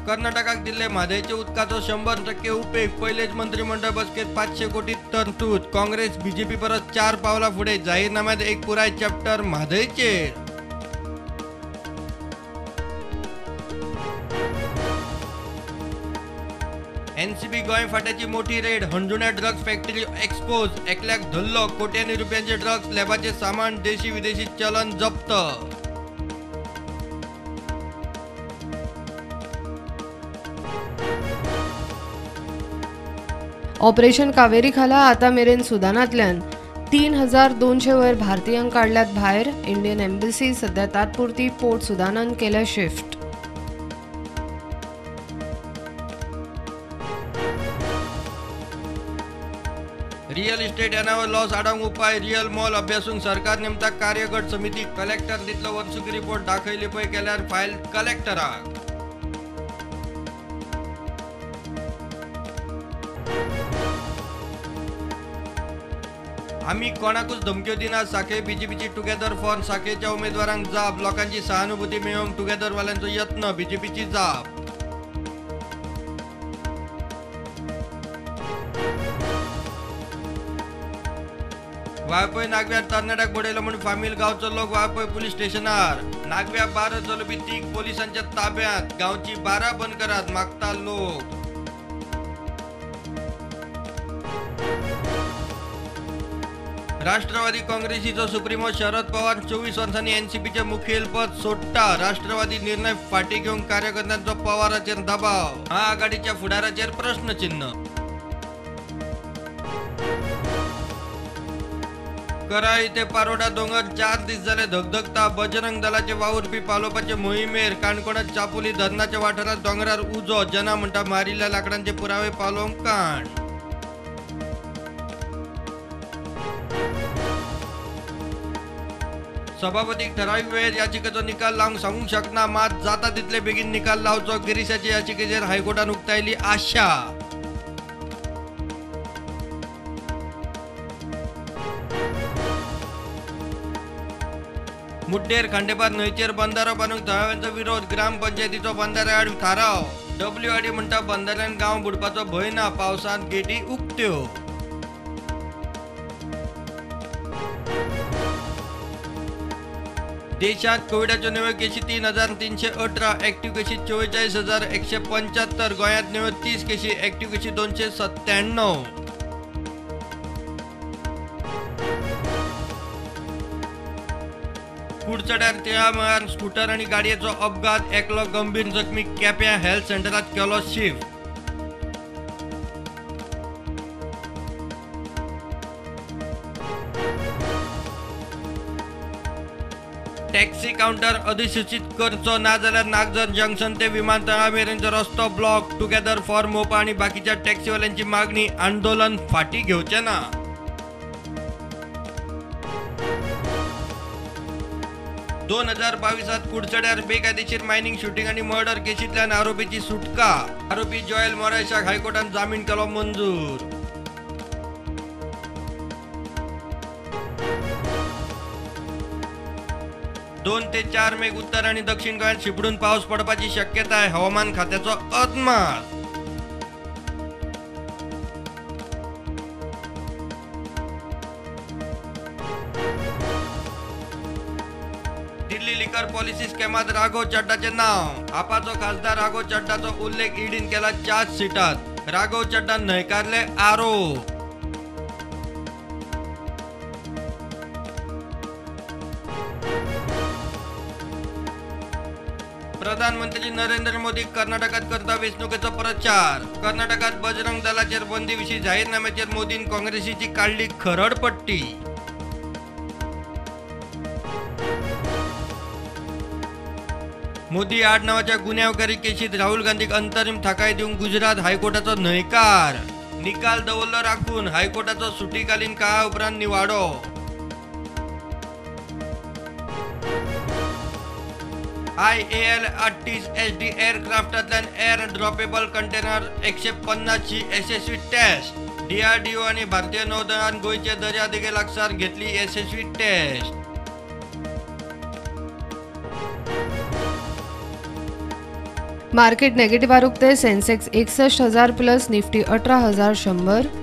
कर्नाटकाक दिल्ले म्हादयच्या उदकाचो 100% उपेग. पयलेच मंत्रिमंडळ बसकेत 500 कोटी तरतूद. काँग्रेस बीजेपी परस 4 पावलां फुडें. जाहीरनाम्यात एक पुराय चॅप्टर म्हादयचेर. एनसीबी गोंय फाट्याची मोठी रेड. हणजुण्या ड्रग्स फॅक्टरी एक्सपोज. एकल्याक धरलो. कोट्यांनी रुपयांचे ड्रग्स लॅबाचे सामान देशी विदेशी चलन जप्त. ऑपरेशन कावेरी खाला आता मेरेन सुदानांतल्यान 3200 वयर भारतीयांक काडल्यात भायर. इंडियन एम्बसी सध्या तात्पुरती पोर्ट सुदानान केल्या शिफ्ट. रियल इस्टेट येणावर लॉस आडावंक उपाय. रियल मॉल अभ्यासूंक सरकार नेमता कार्यगट समिती. कलेक्टर दितलो वर्सुकी रिपोर्ट. दाखयली पळय केल्यार फायल कलेक्टराक. आमी कोणाकूच धमक्यो दिना. साखळे बीजेपीची टुगेदर फॉर साखळेच्या उमेदवारांक जाप. लोकांची सहानुभूती मेळोवंक टुगेदरवाल्यांचो यत्न. बीजेपीची जाप. वाळपय नागव्यार तरणाट्याक बडयलो म्हूण फामील गांवचो लोक वाळपय पुलीस स्टेशनार. नागव्या 12 चलोवपी 3 पोलिसांच्या ताब्यात. गांवची 12 बंद करात मागता लोक. राष्ट्रवादी काँग्रेसीचो सुप्रीमो शरद पवार 24 वर्सांनी एनसीपीचे मुखेलपद सोडटा. राष्ट्रवादी निर्णय फाटी घेवंक कार्यकर्त्यांचो पवाराचेर दबाव. महाआघाडीच्या फुडाराचेर प्रश्नचिन्ह. कराळी ते पारोडा दोंगर 4 दीस जाले धगधगता. बजरंग दलाचे वावुरपी पालोवपाचे मोहिमेर. काणकोणात चापोली धरणाच्या वाठारात दोंगरार उजो. जना म्हणटा मारिल्ल्या लाकडांचे पुरावे पालोवंक काण. सभापतीक ठरावीक वेळेत याचिकेचो निकाल लावंक सांगूंक शकना, मात जाता तितले बेगीन निकाल लावचो. गिरीशाचे याचिकेचेर हायकोर्टान उक्तायली आशा. मुड्डेर खांडेपार न्हंयचेर बंधारो बांदूंक थळाव्यांचो विरोध. ग्रामपंचायतीचो बंधाऱ्या आड थाराव. डब्ल्यूआरडी म्हणटा बंधाऱ्यान गांव बुडपाचो भंय ना. पावसांत गेटी उक्त्यो. देशात कोविडाच्यो नव्यो केशी 3318, ऍक्टिव्ह केशी 44,175. गोंयांत नव्यो 30 केशी, ऍक्टिव्ह केशी 297. कुडचड्यार तिळा मळार स्कूटर आनी गाडयेचो अपघात. एकलो गंभीर जखमी. केप्यां हेल्थ सेंटरात केलो शिफ्ट. टॅक्सी काउंटर अधिसूचित करचो ना जाल्यार नागझर जंक्शन ते विमानतळा मेरेनचो रस्तो ब्लॉक. टुगेदर फॉर मोपा आनी बाकीच्या टॅक्सीवाल्यांची मागणी. आंदोलन फाटी घेवचें ना. 2022 कुडचड्यार बेकायदेशीर मायनिंग, शूटिंग आनी मर्डर केशींतल्यान आरोपीची सुटका. आरोपी जोएल मोरायशाक हायकोर्टान जामीन केलो मंजूर. 2 ते 4 मेक उत्तर आणि दक्षिण गोंयांत शिपडून पावस पडपाची शक्यताय. हवामान खात्याचो अदमास. दिल्ली लिकर पॉलिसी स्कॅमात राघव चड्डाचे नाव. आपाचो खासदार राघव चड्डाचो उल्लेख ईडीन केला चार्जशीटात. राघव चड्डान न्हयकारले आरोप. प्रधानमंत्री नरेंद्र मोदी कर्नाटकात करता वेंचणुकेचो प्रचार. कर्नाटकात बजरंग दलाचेर बंदी विशीं जाहीरनाम्याचेर मोदीन काँग्रेसीची काडली खरडपट्टी. मोदी आड नावाच्या गुन्यांवकारी केशीत राहुल गांधीक अंतरीम थाकाय दिवंक गुजरात हायकोर्टाचो न्हयकार. निकाल दवरलो राखून. हायकोर्टाचो सुटीकालीन काळा उपरांत निवाडो. IAL 38 HD एअरक्राफ्टांतल्यान air droppable container 150 ची यशस्वी टेस्ट. डीआरडीओ आणि भारतीय नौदळान गोंयचे दर्यादेगे लागसार घेतली यशस्वी टेस्ट. मार्केट नेगेटिव्हार उक्ते. Sensex 61,000 plus, Nifty 18,100.